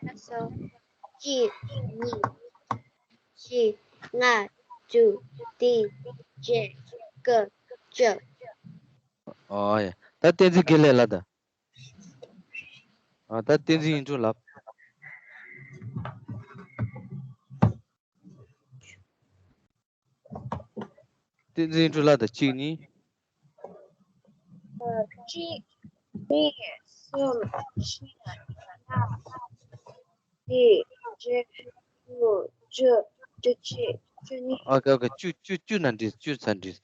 ལགས་སོ། གཅིག་གཉིས། བཞི། ལྔ། དྲུག་བདུན། བརྒྱད། དགུ། བཅུ། ཨོ་ཡ། ད་བསྟན་འཛིན་དགེ་ལེགས་ལ་ད། ཨ་ད་བསྟན་འཛིན་ཡིན་འགྲོ་ལབ། བསྟན་འཛིན་ཡིན་འགྲོ་ལ་ད་གཅིག་གཉིས། གཅིག་གཉིས། གསུམ། བཞི། ལྔ། བདུན། བརྒྱད། དགུ། བཅུ། བཅུ་གཅིག་བཅུ་གཉིས། ཨོ་ཁེ་ཨོ་ཁེ། བཅུ་བཅུ་བཅུ་ན་འགྲིག་བཅུ་ཚར་འགྲིག་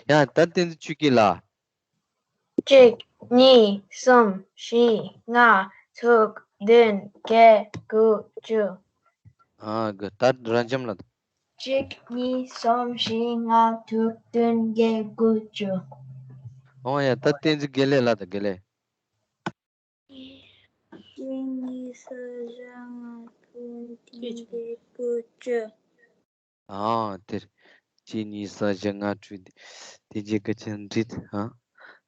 ཡ་ད་བསྟན་འཛིན་ཆོས་སྐྱིད་ལ། གཅིག་གཉིས། གསུམ། བཞི། ལྔ། དྲུག་བདུན། བརྒྱད། དགུ། བཅུ། ཨ་གི་ད་ར་འཇམ་ལ། གཅིག་གཉིས། གསུམ། བཞི། ལྔ། དྲུག་བདུན། བརྒྱད། དགུ། བཅུ། ཨོ་ཡ་ད་བསྟན་འཛིན་དགེ་ལེགས་ལ་ད་དགེ་ལེགས། གཅིག་གཉིས། གསུམ། བདུན་བརྒྱད་དགུ་བཅུ། ཨ། དེར། གཅིག་གཉིས་གསུམ་བཞི་ལྔ་དྲུག་བདུན་བརྒྱད་དགུ་བཅུ་འདྲི། ཨ།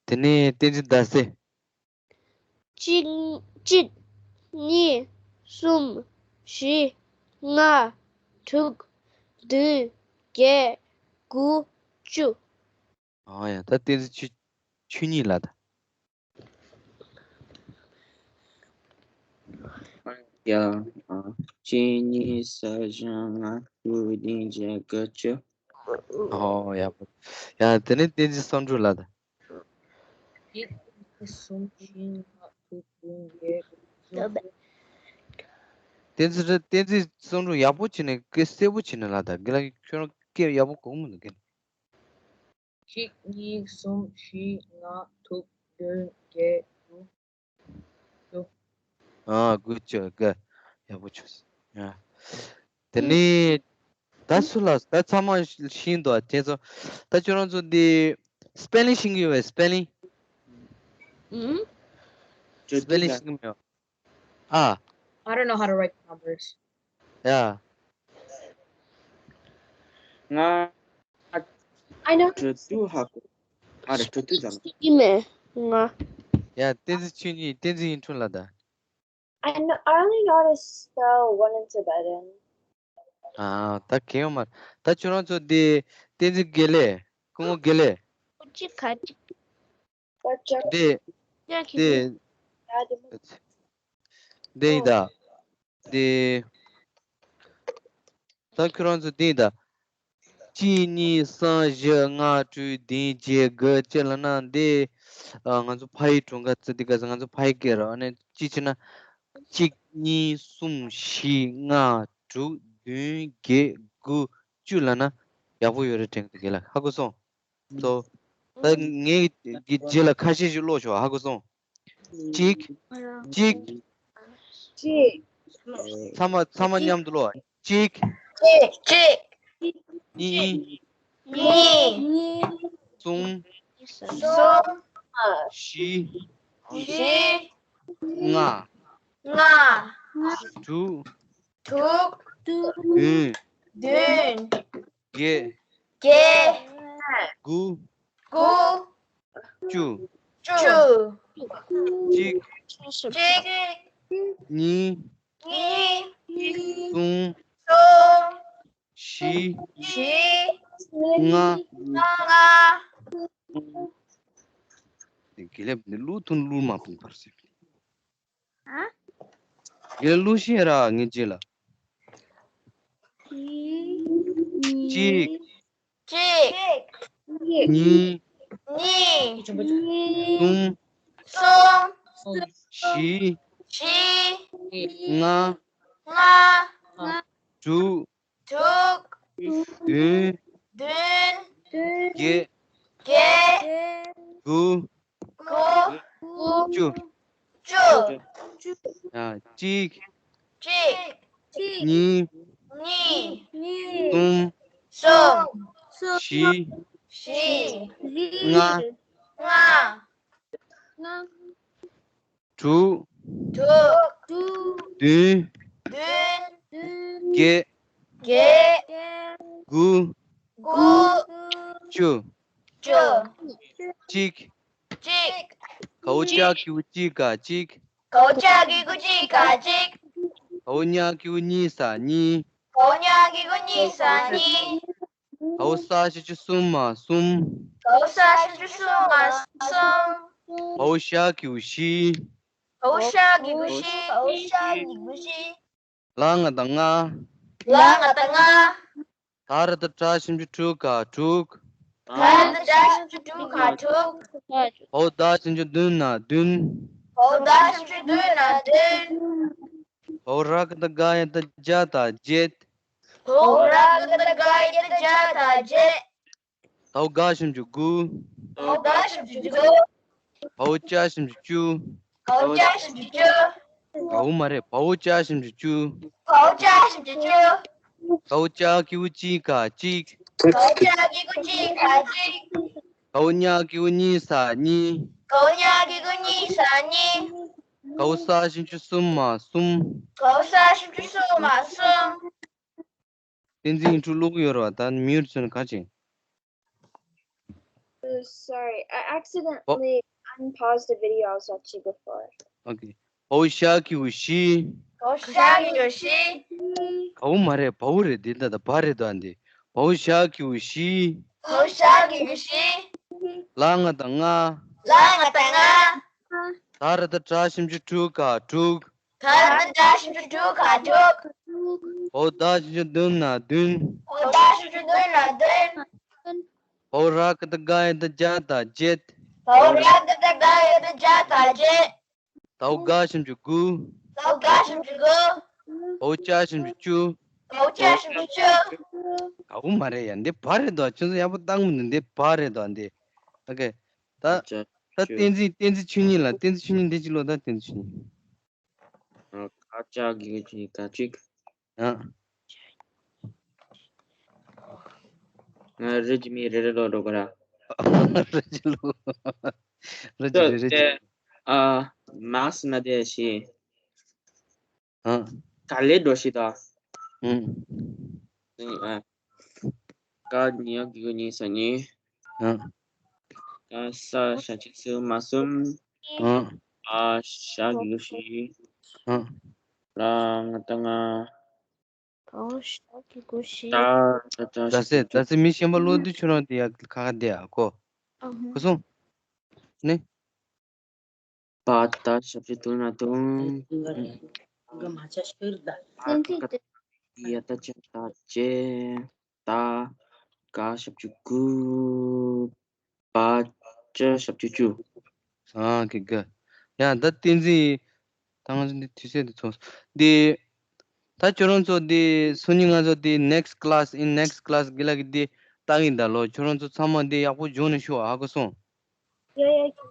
དེ་ནས་བསྟན་འཛིན་ཟླ་ཟེར། གཅིག་གཅིག་གཉིས། གསུམ། བཞི། ལྔ། དྲུག་བདུན། བརྒྱད། དགུ། བཅུ། ཨ་ཡ། ད་བསྟན་འཛིན་ཆོས་ཆོས་ཉིད་ལ་ད། ཡ། ཨ། གཅིག་གཉིས་གསུམ་བཞི་ལྔ་དྲུག་བདུན་བརྒྱད་དགུ་བཅུ། ཨོ་ཡག་པོ། ཡ། དེ་ནས་བསྟན་འཛིན་བསམ་འགྲུབ་ལ་ད། གཅིག་གཉིས་གསུམ་བཞི་ལྔ་དྲུག་བདུན་བརྒྱད་དགུ། བསྟན་འཛིན། བསྟན་འཛིན་བསམ་འགྲུབ་ཡག་པོ་བྱས་ནས་སྐད་གསལ་པོ་བྱས་ནས་ལ་ད། དགེ་ལགས་ཁྱོད་རང་སྐད་ཡག་པོ་གོ་གི་མི་འདུག་གས། གཅིག་གཉིས་གསུམ་བཞི་ལྔ་དྲུག་བདུན་བརྒྱད་དགུ་བཅུ། ཨ། དགུ་བཅུ་ག་ཡག་པོ་བྱུང་སོང་། ཡ། དེ་ནས་ད་སུ་ལ་ད་ཚང་མ་ཤེས་འདུག་དེ་ཚོ། ད་ཁྱོད་རང་ཚོ་འདི་སྤེ་ལིང་ཤེས་ཀྱི་ཡོད་པས། སྤེ་ལིང་། ཨུམ། སྤེ་ལིང་ཤེས་ཀྱི་མེད། ཨ། I don't know how to write the numbers. ཡ། ང་I know. འགྲོ་དུས་ཧ་གོ། ང་ར་འགྲོ་དུས་ཙམ། ཡིན་མེད་ང་། ཡ། བསྟན་འཛིན་ཆོས་ཉིད། བསྟན་འཛིན་ཡིན་འཁྲུངས་ལ་ད། I know, I only know how to spell one in Tibetan. ཨ། ད་གལ་ཡོད་མ་རེད། ད་ཁྱོད་རང་ཚོ་འདི་བསྟན་འཛིན་དགེ་ལེགས། སྐུ་ངོ་དགེ་ལེགས། ཅི་ག་ཅི། འདི། ཡ་ཁྱི་འདི། ཁྱི། འདི་ཡིན་ད། འདི། ད་ཁྱོད་རང་ཚོ་འདི་ཡིན་ད། གཅིག་གཉིས་གསུམ་བཞི་ལྔ་དྲུག་བདུན་བརྒྱད་དགུ་བཅུ་ལབ་ན་འདི། ཨ། ང་ཚོ་ཕ་ཡི་གྲངས་ཀ་བརྩི། འདི་ག་ཚོད་ང་ཚོ་ཕ་ཡི་སྐད་རེད། ཨ་ནི་གཅིག་བྱས་ན། གཅིག་གཉིས་གསུམ་བཞི་ལྔ་དྲུག་བདུན་བརྒྱད་དགུ་བཅུ་ལབ་ན་ཡག་པོ་ཡོད་རེད་དྲན་གི་འདུག་གས་ལ། ཧ་གོ་སོང་། ཚོ། ད་ངའི་གི་རྗེས་ལ་ཁ་ཤས་ཤིག་ཀློག་ཤོག་ཧ་གོ་སོང་། གཅིག་གཅིག་གཅིག་ཚང་མ་ཚང་མ་མཉམ་དུ་ཀློག་གཅིག་གཅིག་གཅིག་གཉིས། གཉིས། གསུམ། གསུམ། བཞི། བཞི། ལྔ། ལྔ། དྲུག་དྲུག་བདུན། བདུན། བརྒྱད། བརྒྱད། དགུ། དགུ། བཅུ། བཅུ། གཅིག་གཅིག་གཉིས། གཉིས། གསུམ། གསུམ། བཞི། བཞི། ལྔ། ལྔ། དགེ་ལེགས་འདི་ཀློག་ཐུབ་ཀློག་མ་ཐུབ་པར་ཟེར། ཨ། དགེ་ལེགས་ཀློག་ཤེས་ར་ངའི་རྗེས་ལ། གཅིག་གཅིག་གཅིག་གཉིས། གཉིས། གསུམ། གསུམ། བཞི། བཞི། ལྔ། ལྔ། དྲུག་དྲུག་བདུན། བདུན། བརྒྱད། བརྒྱད། དགུ། དགུ། བཅུ། བཅུ། ཡ། གཅིག་གཅིག་གཉིས། གཉིས། གསུམ། གསུམ། བཞི། བཞི། ལྔ། ལྔ། དྲུག་དྲུག་བདུན། བདུན། བརྒྱད། བརྒྱད། དགུ། དགུ། བཅུ། བཅུ། གཅིག་གཅིག་གའོ་ཅ་གི་གུ་གཅིག་ག་གཅིག་གའོ་ཅ་གི་གུ་གཅིག་ག་གཅིག་གའོ་ཉ་གི་གུ་གཉིས་ས་གཉིས། གའོ་ཉ་གི་གུ་གཉིས་ས་གཉིས། གའོ་ས་ཞབས་ཀྱུ་གསུམ་མ་གསུམ། གའོ་ས་ཞབས་ཀྱུ་གསུམ་མ་གསུམ། གའོ་ཤ་གི་གུ་བཞི། གའོ་ཤ་གི་གུ་བཞི། གའོ་ཤ་གི་གུ་བཞི། ལ་ང་དང་ལྔ། ལ་ང་དང་ལྔ། ད་ར་ད་དྲ་ཞབས་ཀྱུ་དྲུག་ག་དྲུག་ད་ར་ད་དྲ་ཞབས་ཀྱུ་དྲུག་ག་དྲུག་གའོ་ད་ཞབས་ཀྱུ་བདུན་ན་བདུན། གའོ་ད་ཞབས་ཀྱུ་བདུན་ན་བདུན། གའོ་ར་ག་ད་ག་ཡ་ད་བརྒྱད་ད་བརྒྱད། གའོ་ར་ག་ད་ག་ཡ་ད་བརྒྱད་ད་བརྒྱད། གའོ་ག་ཞབས་ཀྱུ་དགུ། གའོ་ག་ཞབས་ཀྱུ་དགུ། གའོ་ཅ་ཞབས་ཀྱུ་བཅུ། གའོ་ཅ་ཞབས་ཀྱུ་བཅུ། གའོ་མ་རེད། བའོ་ཅ་ཞབས་ཀྱུ་བཅུ། བའོ་ཅ་ཞབས་ཀྱུ་བཅུ། གའོ་ཅ་གི་གུ་གཅིག་ག་གཅིག་གའོ་ཅ་གི་གུ་གཅིག་ག་གཅིག་གའོ་ཉ་གི་གུ་གཉིས་ས་གཉིས། གའོ་ཉ་གི་གུ་གཉིས་ས་གཉིས། གའུ་ས་ཞིབ་ཅུ་གསུམ་མ་གསུམ། གའུ་ས་ཞིབ་ཅུ་གསུམ་མ་གསུམ། བསྟན་འཛིན་ཡིག་འབྲུ་ཀློག་གི་ཡོད་རེད་བ། ད་མིའུར་མཚོན་ག་ཅིག Uh, sorry, I accidentally unpaused the video I was watching before. Okay. བའོ་ཞ་གི་གུ་ཞི། གའུ་ཤ་གི་གུ་ཤི། གའུ་མ་རེད། བའོ་རེད། འདི་ད་ད་བ་རེད་དོ། འདི་བའོ་ཞ་གི་གུ་ཞི། གའུ་ཤ་གི་གུ་ཤི། ལ་ང་ད་ལྔ། ལ་ང་ད་ལྔ། ད་ར་ད་དྲ་ཞིབ་ཅུ་དྲུག་ག་དྲུག་ད་ར་ད་དྲ་ཞིབ་ཅུ་དྲུག་ག་དྲུག་བའོ་ད་ཞིབ་ཅུ་བདུན་ན་བདུན། བའོ་ད་ཞིབ་ཅུ་བདུན་ན་བདུན། བའོ་ར་ག་ད་ག་ཡ་ད་བརྒྱ་དང་བརྒྱད། བའོ་ར་ག་ད་ག་ཡ་ད་བརྒྱ་དང་བརྒྱད། དའོ་ག་ཞིབ་ཅུ་དགུ། གའུ་ག་ཞིབ་ཅུ་དགུ། བའོ་ཅ་ཞིབ་ཅུ་བཅུ། གའུ་ཅ་ཞིབ་ཅུ་བཅུ། གའུ་མ་རེད་ཡ། འདི་བ་རེད་དོ། ཁྱོད་ཚོ་ཡག་པོ་བཏང་མི་འདུག་འདི་བ་རེད་དོ། འདི། ཨོ་ཀེ། ད་ད་བསྟན་འཛིན་བསྟན་འཛིན་ཆོས་ཉིད་ལ། བསྟན་འཛིན་ཆོས་ཉིད་འདི་ཅི་ལོ། ད་བསྟན་འཛིན་ཆོས་ཉིད། ཨ། ཀ་ཅག་གི་གུ་ཅི་ཀ་ཅིག་ཨ། ང་རི་ཅི་མི་རེ་རེ་ལོ་འགྲོ་ག་ར། རི་ཅི་ལོ། རི་ཅི་རི་རི་ཅི། ཨ། མཱས་ན་དེ་ཤི། ཨ། ག་ལེ་འགྲོ་ཤི་ད། ཨུམ། ཨ། ཀ་ཉི་ཡ་གི་གུ་ཉི་ས་ཉི། ཨ། ཀ་ས་ཞབས་ཀྱུ་སུ་མ་གསུམ། ཨ། ཨ་ཞ་གི་གུ་ཤི། ཨ། ལ་ང་ད་ལྔ། གའུ་ཤ་གི་གུ་ཤི། ད་ད་ད་ད་སེ་ད་སེ་མི་གཞན་པ་ཀློག་དུས་ཁྱོད་རང་དེ་ཡ་ཁ་ཁ་བསྡད་ཨ་གོ། གོ་སོང་། ནི། པ་ད་ཞབས་ཀྱུ་བདུན་ན་བདུན། ག་མ་ཆ་ཤིར་ད། ཨ་ཀ་ཀ་ཡ་ད་ཅ་ད་ཅེ། ད་ག་ཞབས་ཀྱུ་དགུ། བ་ཅ་ཞབས་ཀྱུ་བཅུ། ཨ་ཀེ་ག་ཡ་ད་བསྟན་འཛིན། ད་ང་ཚོ་འདི་དུས་ཚོད་འདི་ཚོ་འདི། ད་ཁྱོད་རང་ཚོ་འདི་སང་ཉིན་ང་ཚོ་འདི་next class in next class གི་ལ་གི་འདི་ལྟ་གི་ད་ལོ། ཁྱོད་རང་ཚོ་ཚང་མ་འདི་ཡག་པོ་སྦྱོང་ནས་ཤོག་ཨ་གོ་སོང་།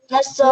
ལགས་སོ།